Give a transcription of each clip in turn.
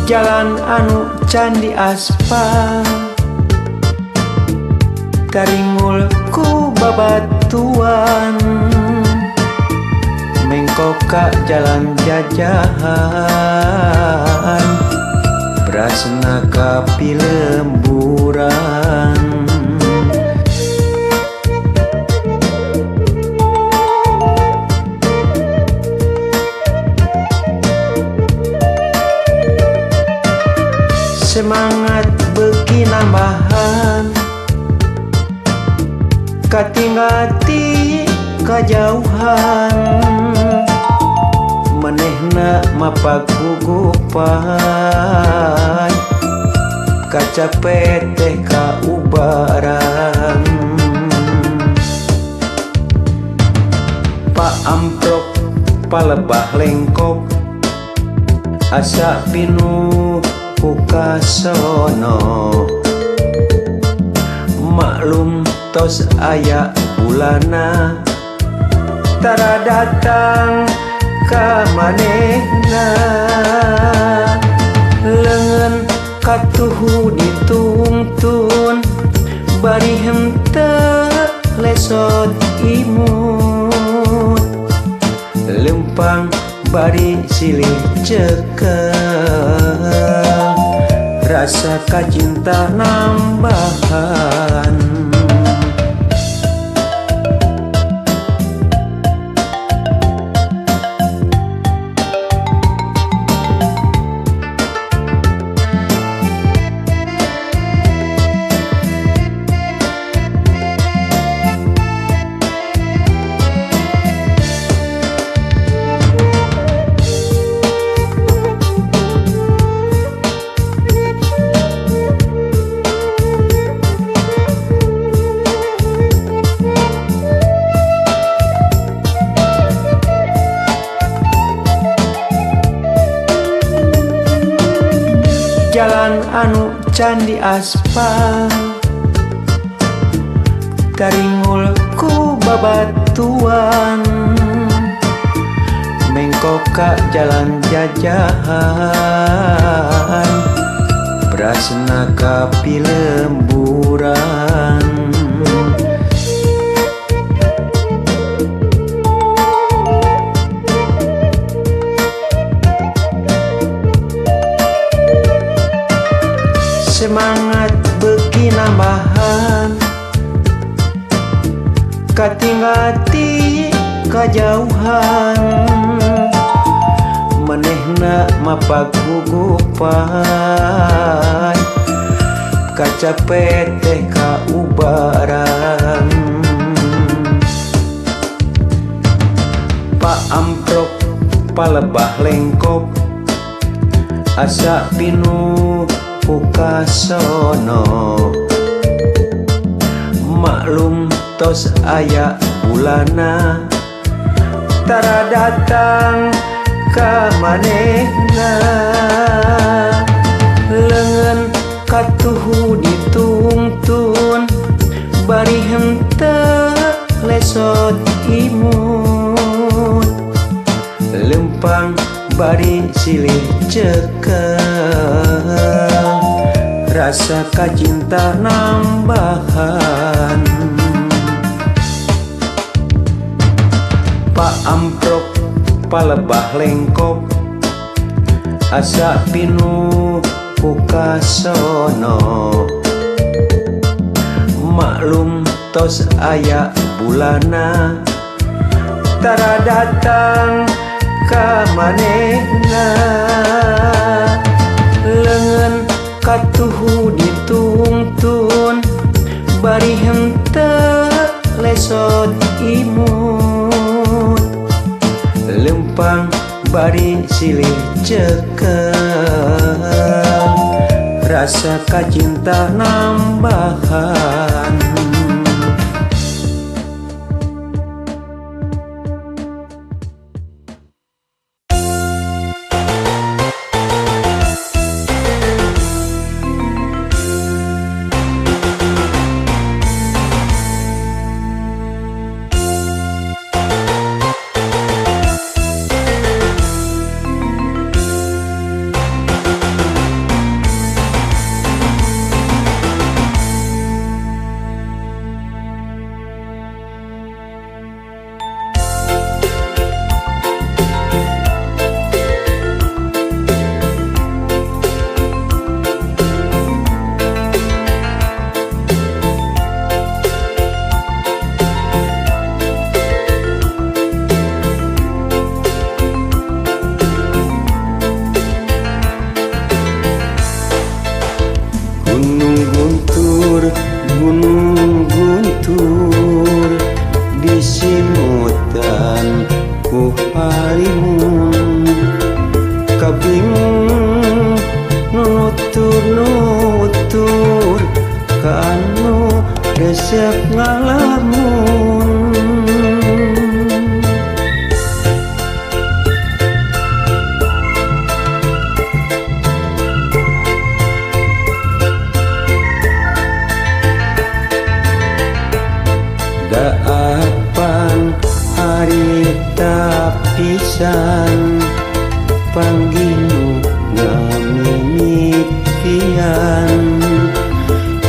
Jalan anu can diaspal taringul ku babatuan mengkok ka jalan jajahan berasna ka pilemburan. Semangat beuki nambahan katinggal ti kajauhan manehna mapak gugupan kacape teh kaubaran. Pak amprok palebah lengkok asa pinuh ku kasono maklum tos aya bulana tara datang ka manehna leungeun katuhu ditungtun bari henteu lesot imut lempang bari silih cekel rasa kacinta nambahan. Jalan anu can diaspal taringul ku babatuan mengkok ka jalan jajahan berasna ka pilemburan. Semangat beuki nambahan katinggal ti kajauhan manehna mapak gugupan kacape teh kaubaran. Pak amprok palebah lengkok asa pinuh ku kasono maklum tos aya bulana tara datang ka manehna leungeun katuhu ditungtun bari henteu lesot imut lempang bari silih cekel rasa kacinta nambahan. Pak amprok palebah lengkok asa pinuh ku kasono maklum tos aya bulana tara datang ka manehna leungeun katuhu ditungtun bari henteu lesot imut lempang bari silih cekel rasa kacinta nambahan. Disimutan ku halimun kabingung nutur-nutur kanu resep ngalamun. Daapan harita pisan panggih ngamimitian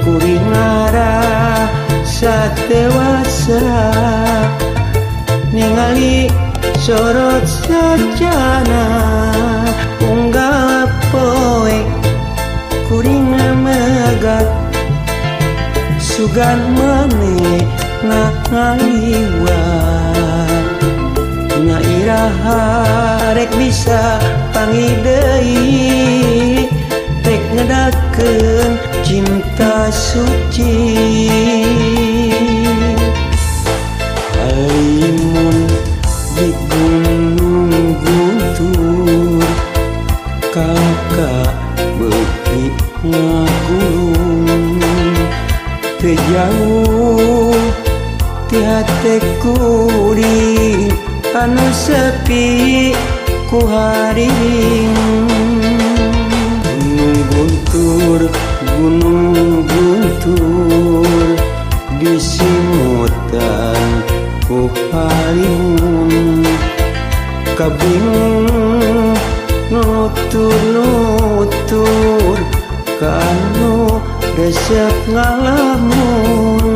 kuring ngarasa dewasa ningali sorot sajana unggal poe kuring megat sugan maneh ngaliwat na iraha rek bisa panggih deui rek ngedakeun cinta suci. Halimun di Gunung Guntur kakak beuki ngagulung teu jauh ti hate kuring anu sepi ku haring. Gunung Guntur, Gunung Guntur disimutan ku halimun kabingung nutur-nutur kanu resep ngalamun.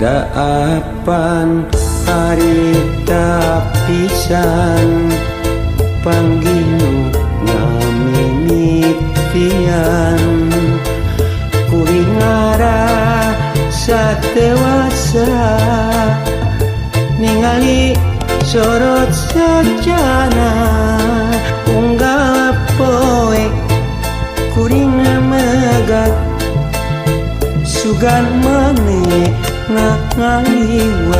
Daapan harita pisan panggih nu ngamimitian kuring ngarasa dewasa ningali sorot sajana unggal poe kuring megat sugan maneh ngaliwat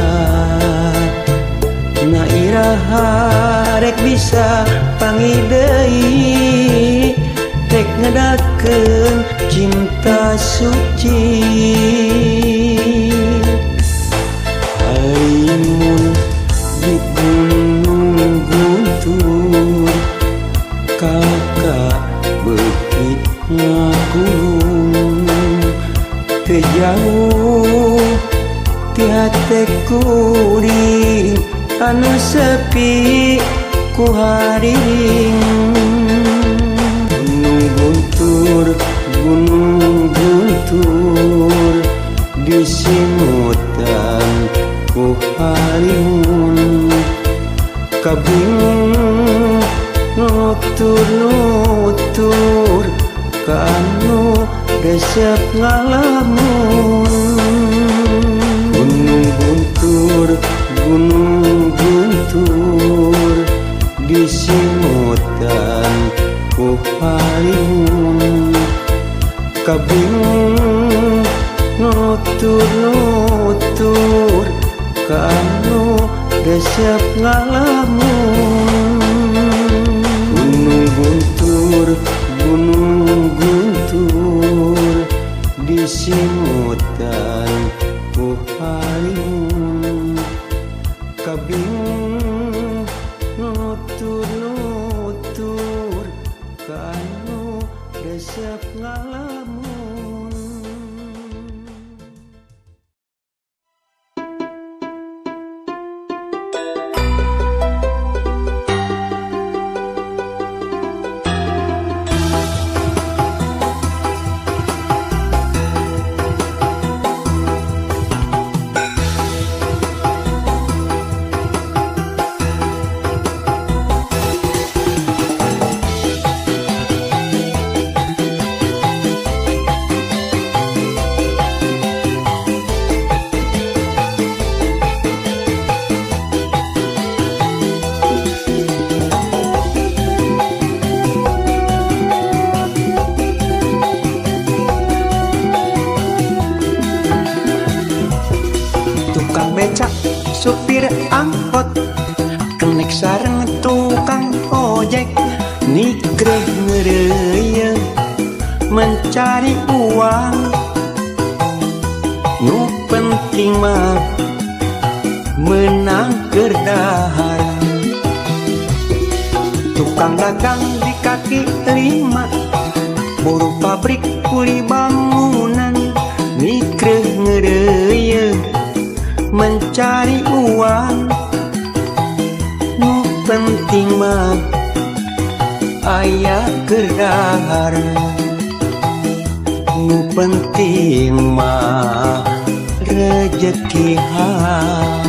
na iraha rek bisa panggih deui rek ngedakeun cinta suci. Halimun di Gunung Guntur kakak beuki ngagulung teu jauh ti hate kuring anu sepi ku haring. Gunung Guntur, Gunung Guntur disimutan ku halimun kabingung nutur-nutur kanu resep ngalamun. Gunung Guntur, Gunung Guntur disimutan ku halimun kabingung nutur-nutur kanu resep ngalamun. Gunung Guntur, Gunung Guntur disimutan ku halimun kabingung nutur-nutur kanu resep ngalamun. Supir angkot, kenek sareng tukang ojek, nikreh ngeureuyeuh mencari uang. Nu penting mah meunang keur dahar. Tukang dagang di kaki lima, buruh pabrik, kuli bangunan, nikreh ngeureuyeuh mencari uang. Nu penting mah aya keur dahar. Nu penting mah rejeki halal.